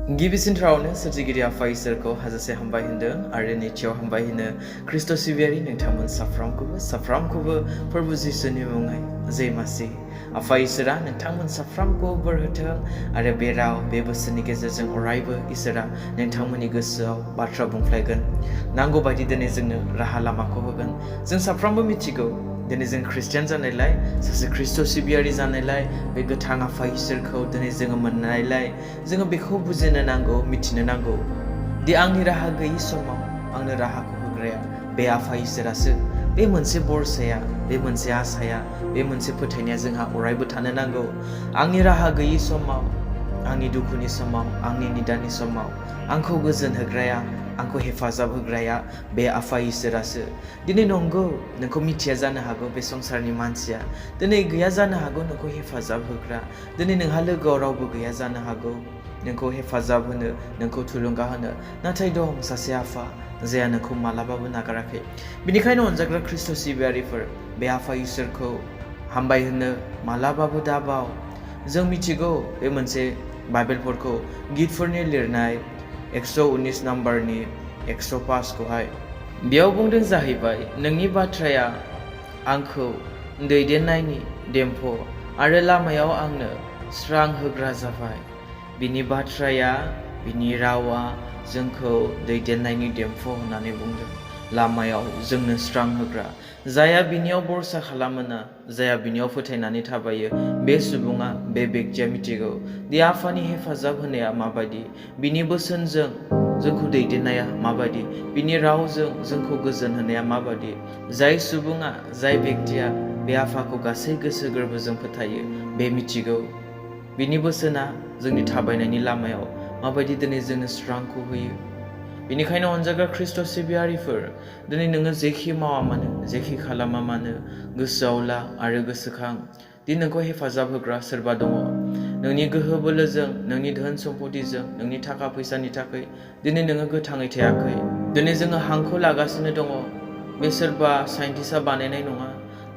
गिबिसिनथारावनो सोरजिगिरि आफा इसोरखौ हाजासे हामबाय होनदों आरो नैथियाव हामबाय होनो ख्रिस्ट' सिबियारि नोंथांमोन साफ्रामखौबो फोरबु जिसुनि मुङै जै मासि आफा इसोरा नोंथांमोन साफ्रामखौ बोर होथों आरो बे राव बे बोसोरनि गेजेरजों अरायबो इसोरा नोंथांमोननि गोसोआव बाथ्रा बुंफ्लायगोन नांगौ बायदि दिनै जोंनो राहा लामाखौ होगोन जों साफ्रामबो मिथिगौ दिनै जों ख्रिस्टियान जानायलाय सासे ख्रिस्ट' सिबियारि जानायलाय बे गोथां आफा इसोरखौ दिनै जोङो मोननायलाय जोङो बेखौ बुजिनो नांगौ मिथिनो नांगौ दि आंनि राहा गैयि समाव आंनो राहाखौ होग्राया बे आफा इसोरासो बे मोनसे बरसाया बे मोनसे आसाया बे मोनसे फोथायनाया जोंहा अरायबो थानो नांगौ आंनि राहा गैयि समाव आंनि दुखुनि समाव आंनि निदाननि समाव आंखौ गोजोन होग्राया आंखौ हेफाजाब होग्राया बे आफा इसोरासो दिनै नंगौ नोंखौ मिथिया जानो हागौ बे संसारनि मानसिया दिनै गैया जानो हागौ नोंखौ हेफाजाब होग्रा दिनै नोंहा लोगोआव रावबो गैया जानो हागौ नोंखौ हेफाजाब होनो नोंखौ थुलुंगा होनो नाथाय दं सासे आफा जाया नोंखौ मालाबाबो नागाराखै बिनिखायनो अनजाग्रा ख्रिस्ट' सिबियारिफोर बे आफा इसोरखौ हामबाय होनो मालाबाबो दाबाव जों मिथिगौ बे मोनसे बाइबेलफोरखौ गितफोरनि लिरनाय 119 नाम्बारनि 105 खौहाय बेयाव बुंदों जाहैबाय नोंनि बाथ्राया आंखौ दैदेननायनि देम्फो आरो लामायाव आंनो स्रां होग्रा जाबाय बिनि बाथ्राया बिनि रावा जोंखौ दैदेननायनि देम्फो होननानै बुंदों लामायाव जोंनो स्रां होग्रा जाया बिनियाव बरसा खालामोना जाया बिनियाव फोथायनानै थाबायो बे सुबुङा बे बेक्तिया मिथिगौ दि आफानि हेफाजाब होनाया माबायदि बिनि बोसोनजों जोंखौ दैदेननाया माबायदि बिनि रावजों जोंखौ गोजोन होनाया माबायदि जाय सुबुङा जाय बेक्तिया बे आफाखौ गासै गोसो गोरबोजों फोथायो बे मिथिगौ बिनि बोसोना जोंनि थाबायनायनि लामायाव माबायदि दिनै जोंनो स्रांखौ होयो बेनिखायनो अनजाग्रा ख्रिस्ट' सिबियारिफोर दिनै नोङो जेखि मावा मानो जेखि खालामा मानो गोसोआव ला आरो गोसोखां दि नोंखौ हेफाजाब होग्रा सोरबा दङ नोंनि गोहो बोलोजों नोंनि धोन सम्पतिजों नोंनि थाखा फैसानि थाखाय दिनै नोङो गोथाङै थायाखै दिनै जोङो हांखौ लागासिनो दङ बे सोरबा साइन्टिस्टआ बानायनाय नङा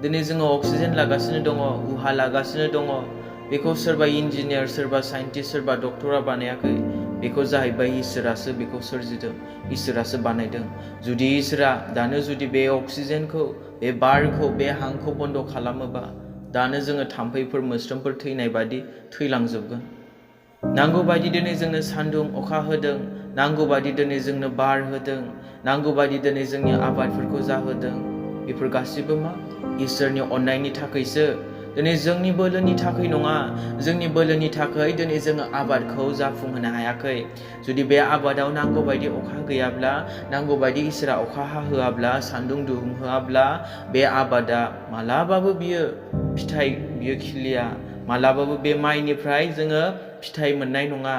दिनै जोङो अक्सिजेन लागासिनो दङ उहा लागासिनो दङ बेखौ सोरबा इन्जिनियार सोरबा साइन्टिस्ट सोरबा डक्टरा बानायाखै बेखौ जाहैबाय इसोरासो बेखौ सोरजिदों इसोरासो बानायदों जुदि इसोरा दानो जुदि बे अक्सिजेनखौ बे बारखौ बे हांखौ बन्द खालामोबा दानो जोङो थाम्फैफोर मोस्रोमफोर थैनाय बादि थैलांजोबगोन नांगौ बायदि दिनै जोंनो सान्दुं अखा होदों नांगौ बायदि दिनै जोंनो बार होदों नांगौ बायदि दिनै जोंनि आबादफोरखौ जाहोदों बेफोर गासिबो मा इसोरनि अननायनि थाखायसो दिनै जोंनि बोलोनि थाखाय नङा जोंनि बोलोनि थाखाय दिनै जोङो आबादखौ जाफुंहोनो हायाखै जुदि बे आबादाव नांगौ बायदि अखा गैयाब्ला नांगौ बायदि इसोरा अखा हाहोआब्ला सान्दुं दुंहोआब्ला बे आबादा मालाबाबो बियो फिथाइ बियो खिलिया मालाबाबो बे माइनिफ्राय जोङो फिथाइ मोननाय नङा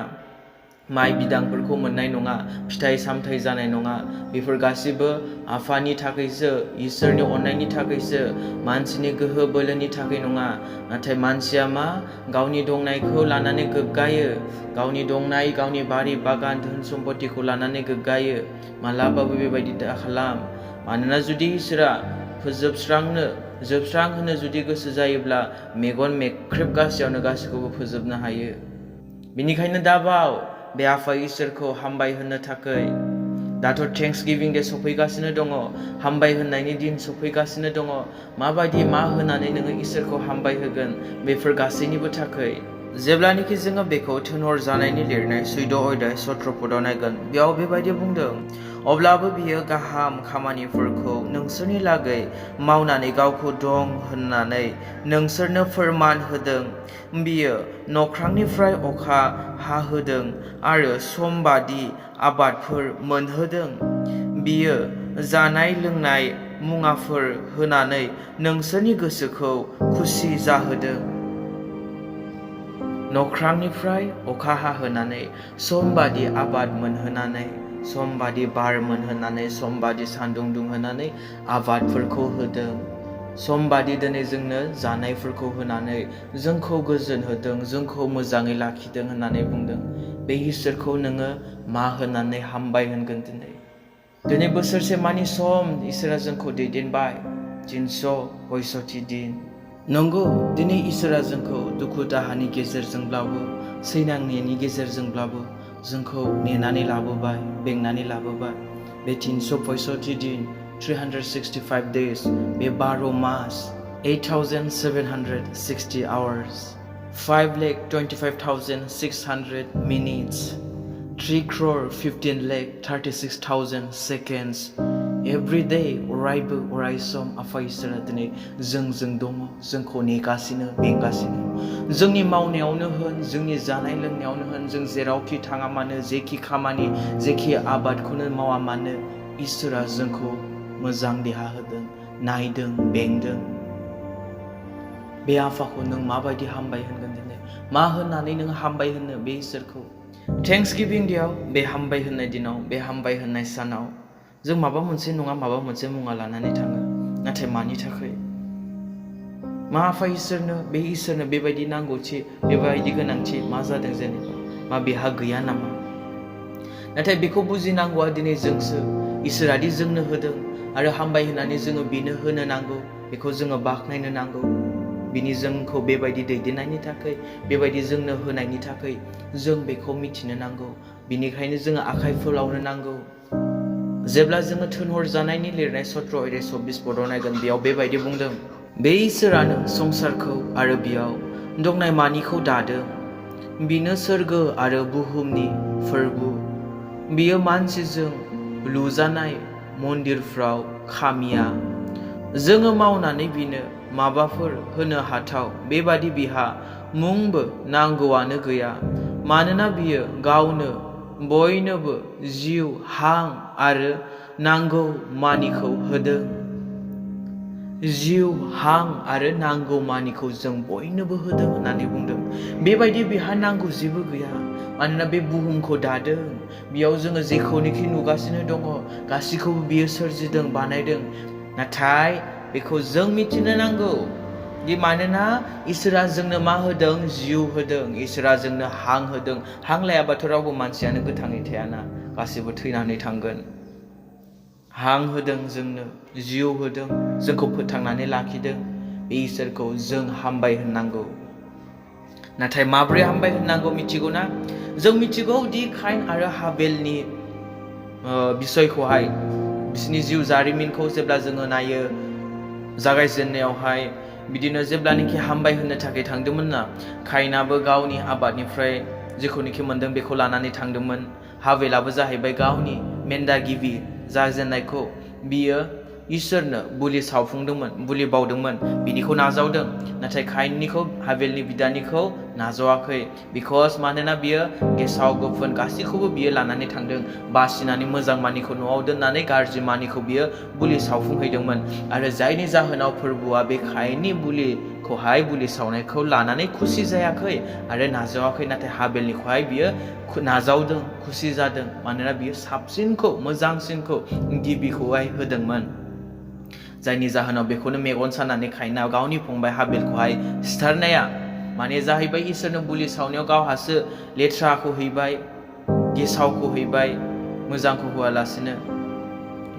माइ बिदांफोरखौ मोननाय नङा फिथाइ सामथाइ जानाय नङा बेफोर गासिबो आफानि थाखायसो इसोरनि अननायनि थाखायसो मानसिनि गोहो बोलोनि थाखाय नङा नाथाय मानसिया मा गावनि दंनायखौ लानानै गोग्गायो गावनि दंनाय गावनि बारि बागान धोन सम्पतिखौ लानानै गोग्गायो मालाबाबो बेबायदि दा खालाम मानोना जुदि इसोरा जोबस्रांहोनो जुदि गोसो जायोब्ला मेगन मेख्रेब गासैयावनो गासैखौबो फोजोबनो हायो बेनिखायनो दाबाव बे आफा इसोरखौ हामबाय होनो थाखाय दाथ' थेंक्स गिभिं डे सफैगासिनो दङ हामबाय होननायनि दिन सफैगासिनो दङ माबायदि मा होनानै नोङो इसोरखौ हामबाय होगोन बेफोर गासैनिबो थाखाय जेब्लानोखि जोङो बेखौ थिनहरजानायनि लिरनाय 14 अध्याय 17 पदआव नायगोन बेयाव बेबायदि बुंदों अब्लाबो बियो गाहाम खामानिफोरखौ नोंसोरनि लागै मावनानै गावखौ दं होननानै नोंसोरनो फोरमान होदों बियो नख्रांनिफ्राय अखा हाहोदों आरो सम बादि आबादफोर मोनहोदों बियो जानाय लोंनाय मुवाफोर होनानै नोंसोरनि गोसोखौ खुसि जाहोदों नख्रांनिफ्राय अखा हाहोनानै समबादि आबाद मोनहोनानै समबादि बार मोनहोनानै समबादि सान्दुं दुंहोनानै आबादफोरखौ होदों समबादि दिनै जोंनो जानायफोरखौ होनानै जोंखौ गोजोन होदों जोंखौ मोजाङै लाखिदों होननानै बुंदों बे इसोरखौ नोङो मा होननानै हामबाय होनगोन दिनै बोसोरसे मानि सम इसोरा जोंखौ दैदेनबाय 365 दिन नंगौ दिनै इसोरा जोंखौ दुखु दाहानि गेजेरजोंब्लाबो सैनांनायनि गेजेरजोंब्लाबो जोंखौ नेनानै लाबोबाय, बेंनानै लाबोबाय। बे 365 दिन 365 days, बे 12 मास 8,760 hours, 5,25,600 minutes, 3,15,36,000 seconds. Every day, अरायबो अरायसम आफा इसोरा दिनै जोंजों दङ, जोंखौ नेगासिनो, बेंगासिनो। जोंनि मावनायावनो होन, जोंनि जानाय लोंनायावनो होन, जों जेरावखि थाङा मानो, जेखि खामानि, जेखि आबादखौनो मावा मानो, इसोरा जोंखौ मोजां देहा होदों, नायदों, बेंदों। बे आफाखौ नों माबायदि हामबाय होनगोन दिनै? मा होननानै नों हामबाय होनो बे इसोरखौ? थेंक्स गिभिं डेयाव, बे हामबाय होननाय दिनाव, बे हामबाय होननाय सानाव जों माबा मोनसे नङा माबा मोनसे मुवा लानानै थाङो। नाथाय मानि थाखाय? मा आफा इसोरनो, बे इसोरनो बेबायदि नांगौथि, बेबायदि गोनांथि मा जादों जेनेबा? मा बेहा गैया नामा? नाथाय बेखौ बुजिनांगौआ दिनै जोंसो। इसोरादि जोंनो होदों आरो हामबाय होननानै जोङो बेनो होनो नांगौ, बेखौ जोङो बाख्नायनो नांगौ। बिनि जोंखौ बेबायदि दैदेननायनि थाखाय, बेबायदि जोंनो होनायनि थाखाय जों बेखौ मिथिनो नांगौ। बिनिखायनो जोङो आखाइ फोलावनो नांगौ। जेब्ला जोङो थोनहरजानायनि लिरनाय 17:24 पदआव नायगोन, बेयाव बेबायदि बुंदों, बे इसोरानो संसारखौ आरो बेयाव दंनाय मानिखौ दादों। बिनो सोरगो आरो बुहुमनि फोरबु। बियो मानसिजों लुजानाय मन्दिरफ्राव खामिया। जोङो मावनानै बिनो माबाफोर होनो हाथाव बेबादि बिहा मुंबो नांगौआनो गैया। मानोना बियो गावनो बयनोबो जिउ, हां आरो नांगौ मानिखौ होदों। जिउ, हां आरो नांगौ मानिखौ जों बयनोबो होदों होननानै बुंदों। बेबायदि बिहा नांगौ जेबो गैया। मानोना बे बुहुमखौ दादों। बेयाव जोङो जेखौनोखि नुगासिनो दङ, गासैखौबो बियो सोरजिदों, बानायदों। नाथाय बेखौ जों मिथिनो नांगौ दि मानोना इसोरा जोंनो मा होदों? जिउ होदों। इसोरा जोंनो हां होदों। हां लायाबाथ' रावबो मानसियानो गोथाङै थायाना, गासैबो थैनानै थांगोन। हां होदों जोंनो, जिउ होदों, जोंखौ फोथांनानै लाखिदों। बे इसोरखौ जों हामबाय होननांगौ। नाथाय माब्रै हामबाय होननांगौ मिथिगौ ना? जों मिथिगौ दि काइन आरो हाबेलनि बिसयखौहाय, बिसोरनि जिउ जारिमिनखौ जेब्ला जोङो नायो, जागायजेननायावहाय बिदिनो जेब्लानोखि हामबाय होननो थाखाय थांदोंमोन ना, काइनाबो गावनि आबादनिफ्राय जेखौनोखि मोनदों बेखौ लानानै थांदोंमोन। हाबेलाबो जाहैबाय गावनि मेन्दा गिबि जाजेननायखौ बियो इसोरनो बुलि सावफुंदोंमोन, बुलि बावदोंमोन, बिनिखौ नाजावदों। नाथाय काइननिखौ, हाबेलनि बिदानिखौ नाजावाखै। बिकज मानोना बियो गेसाव गोफोन गासैखौबो बियो लानानै थांदों। बासिनानै मोजां मानिखौ न'आव दोननानै गाज्रि मानिखौ बियो बुलि सावफुंहैदोंमोन। आरो जायनि जाहोनाव फोरबुआ बे काइननि बुलि सावनायखौ लानानै खुसि जायाखै आरो नाजावाखै। नाथाय हाबेलनिखौहाय बियो नाजावदों, खुसि जादों। मानोना बियो साबसिनखौ, मोजांसिनखौ, गिबिखौहाय होदोंमोन। जायनि जाहोनाव बेखौनो मेगन सानानै काइना गावनि फंबाय हाबेलखौहाय सिथारनाया माने जाहैबाय इसोरनो बुलि सावनायाव गावहासो लेथ्राखौ हैबाय, गेसावखौ हैबाय, मोजांखौ होआलासिनो।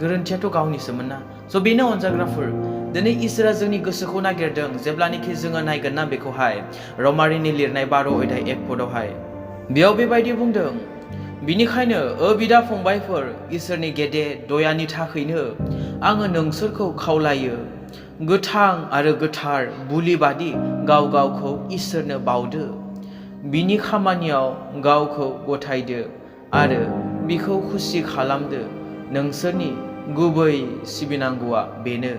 गोरोन्थियाथ' गावनिसोमोन ना। स' बेनो अनजाग्राफोर, दिनै इसोरा जोंनि गोसोखौ नागिरदों। जेब्लानोखि जोङो नायगोन ना बेखौहाय, रमारिनि लिरनाय 12:1 बेयाव बेबायदि बुंदों, बिनिखायनो बिदा फंबायफोर, इसोरनि गेदेर दयानि थाखायनो आङो नोंसोरखौ खावलायो, गोथां आरो गोथार बुलि बादि गाव गावखौ इसोरनो बावदो। बिनि खामानियाव गावखौ गथायदो आरो बिखौ खुसि खालामदो। नोंसोरनि गुबै सिबिनांगौआ बेनो।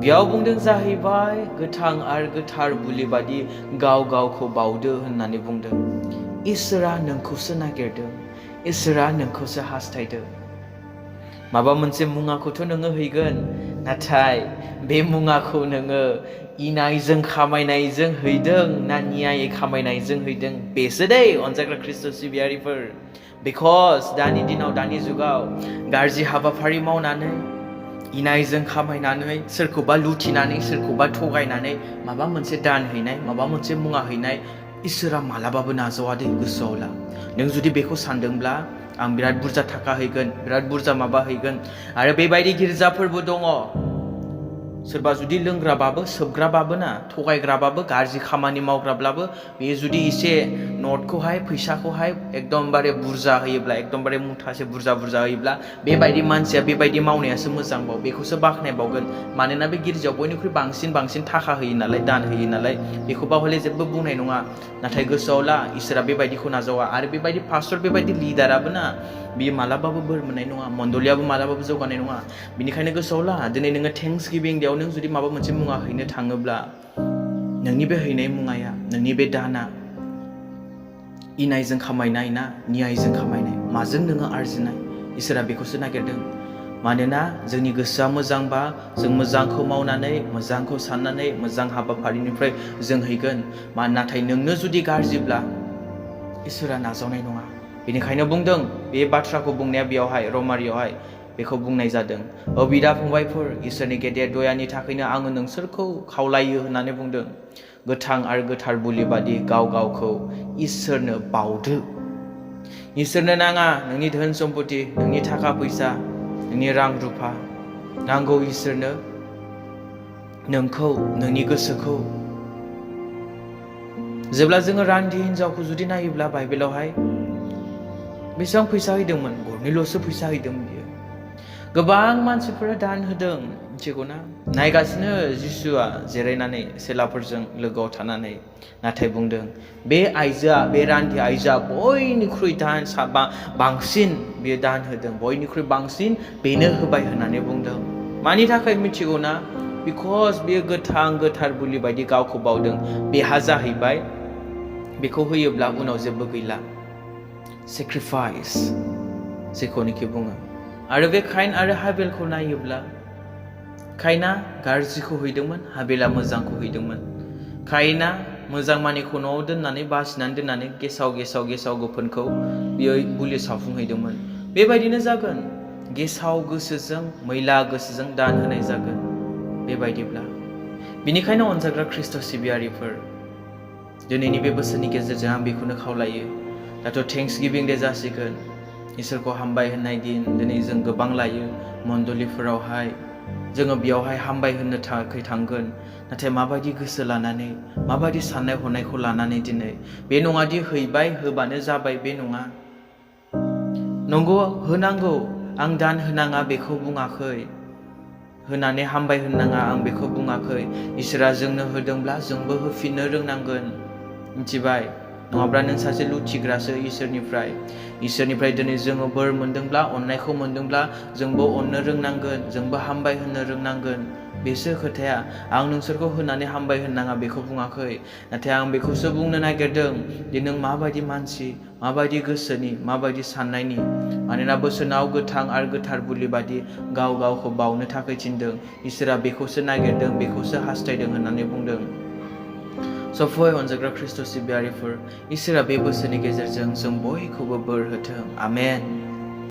बेयाव बुंदों जाहैबाय गोथां आरो गोथार बुलि बादि गाव गावखौ बावदो होननानै बुंदों। इसोरा नोंखौसो नागिरदों। इसोरा नोंखौसो हास्थायदों। माबा मोनसे मुवाखौथ' नोङो हैगोन, नाथाय बे मुवाखौ नोङो इनायजों खामायनायजों हैदों ना नियायै खामायनायजों हैदों, बेसो दै अनजाग्रा ख्रिस्ट' सिबियारिफोर। बिकज दानि दिनाव, दानि जुगाव गाज्रि हाबाफारि मावनानै, इनायजों खामायनानै, सोरखौबा लुथिनानै, सोरखौबा थगायनानै माबा मोनसे दान हैनाय, माबा मोनसे मुवा हैनाय, इसोरा मालाबाबो नाजावा दै, गोसोआव ला। नों जुदि बेखौ सानदोंब्ला आं बिराद बुरजा थाखा हैगोन, बिराद बुरजा माबा हैगोन। आरो बेबायदि गिर्जाफोरबो दङ। सोरबा जुदि लोंग्राबाबो, सोबग्राबाबो ना, थगायग्राबाबो, गाज्रि खामानि मावग्राब्लाबो, बेयो जुदि एसे नटखौहाय फैसाखौहाय एकदमबारे बुरजा होयोब्ला एकदमबारे मुथासे बुरजा होयोब्ला बेबायदि मानसिया बेबायदि मावनायासो मोजांबाव बेखौसो बाख्नायबावगोन मानोना बे गिर्जायाव बयनिख्रुइ बांसिन थाखा होयो नालाय दान होयो नालाय बेखौबा हले जेबो बुंनाय नङा नाथाय गोसोआव ला इसोरा बेबायदिखौ नाजावा आरो बेबायदि पास्टर बेबायदि लिडाराबो ना बियो मालाबाबो बोर मोननाय नङा मण्डलियाबो मालाबाबो जौगानाय नङा बिनिखायनो गोसोआव ला दिनै नोङो थेंक्स गिभिं देयाव नों जुदि माबा मोनसे मुवा हैनो थाङोब्ला नोंनि बे हैनाय मुवाया नोंनि बे दाना इनायजों खामायनाय ना न्यायजों खामायनाय माजों नोङो आरजिनाय इसोरा बेखौसो नागिरदों मानोना जोंनि गोसोआ मोजांबा जों मोजांखौ मावनानै मोजांखौ साननानै मोजां हाबाफारिनिफ्राय जों हैगोन नाथाय नोंनो जुदि गाज्रिब्ला इसोरा नाजावनाय नङा बेनिखायनो बुंदों बे बाथ्राखौ बुंनाया बेयावहाय रमारियावहाय बेखौ बुंनाय जादों बिदा फंबायफोर इसोरनि गेदेर दयानि थाखायनो आङो नोंसोरखौ खावलायो होननानै बुंदों गोथां आरो गोथार बुलि बादि गाव गावखौ इसोरनो बावदो इसोरनो नाङा नोंनि धोन सम्पति नोंनि थाखा फैसा नोंनि रां रुफा नांगौ इसोरनो नोंखौ नोंनि गोसोखौ जेब्ला जोङो रान्दि हिनजावखौ जुदि नायोब्ला बाइबेलावहाय बेसेबां फैसा होदोंमोन गरनैल'सो फैसा होदोंमोन बियो गोबां मानसिफोरा दान होदों मिथिगौना नायगासिनो जिसुआ जिरायनानै सेलाफोरजों लोगोआव थानानै नाथाय बुंदों बे आइजोआ बे रान्दि आइजोआ बयनिख्रुइ बांसिन बियो दान होदों बयनिख्रुइ बांसिन बेनो होबाय होननानै बुंदों मानि थाखाय मिथिगौना बिकज बेयो गोथार बुलि बायदि गावखौ बावदों बेहा जाहैबाय बेखौ होयोब्ला उनाव जेबो गैला सेक्रिफाइस जेखौनोखि बुङो आरो बे काइन आरो हाबेलखौ नायोब्ला काइना गाज्रिखौ हैदोंमोन हाबेला मोजांखौ हैदोंमोन काइना मोजां मानिखौ न'आव दोननानै बासिनानै दोननानै गेसाव गोफोनखौ बियो बुलि सावफुंहैदोंमोन बेबायदिनो जागोन गेसाव गोसोजों मैला गोसोजों दान होनाय जागोन बेबायदिब्ला बिनिखायनो अनजाग्रा ख्रिस्ट' सिबियारिफोर दिनैनि बे बोसोरनि गेजेरजों आं बेखौनो खावलायो दाथ' थेंक्स गिभिं दे जासिगोन इसोरखौ हामबाय होननाय दिन दिनै जों गोबां लायो मण्डलिफोरावहाय जोङो बेयावहाय हामबाय होननो थाखाय थांगोन नाथाय माबायदि गोसो लानानै माबायदि साननाय हनायखौ लानानै दिनै बे नङादि हैबाय होबानो जाबाय बे नङा नंगौ होनांगौ आं दान होनाङा बेखौ बुङाखै होनानै हामबाय होननाङा आं बेखौ बुङाखै इसोरा जोंनो होदोंब्ला जोंबो होफिननो रोंनांगोन मिथिबाय नङाब्ला नों सासे लुथिग्रासो इसोरनिफ्राय दिनै जोङो बोर मोनदोंब्ला अननायखौ मोनदोंब्ला जोंबो अननो रोंनांगोन जोंबो हामबाय होननो रोंनांगोन बेसो खोथाया आं नोंसोरखौ होनानै हामबाय होननाङा बेखौ बुङाखै नाथाय आं बेखौसो बुंनो नागिरदों दि नों माबायदि मानसि माबायदि गोसोनि माबायदि साननायनि मानोना बोसोनाव गोथां आरो गोथार बुलि बादि गाव गावखौ बावनो थाखाय थिनदों इसोरा बेखौसो नागिरदों बेखौसो हास्थायदों होननानै बुंदों सफै अनजाग्रा ख्रिस्ट' सिबियारिफोर इसोरा बे बोसोरनि गेजेरजों जों बयखौबो बोर होथों आमेन।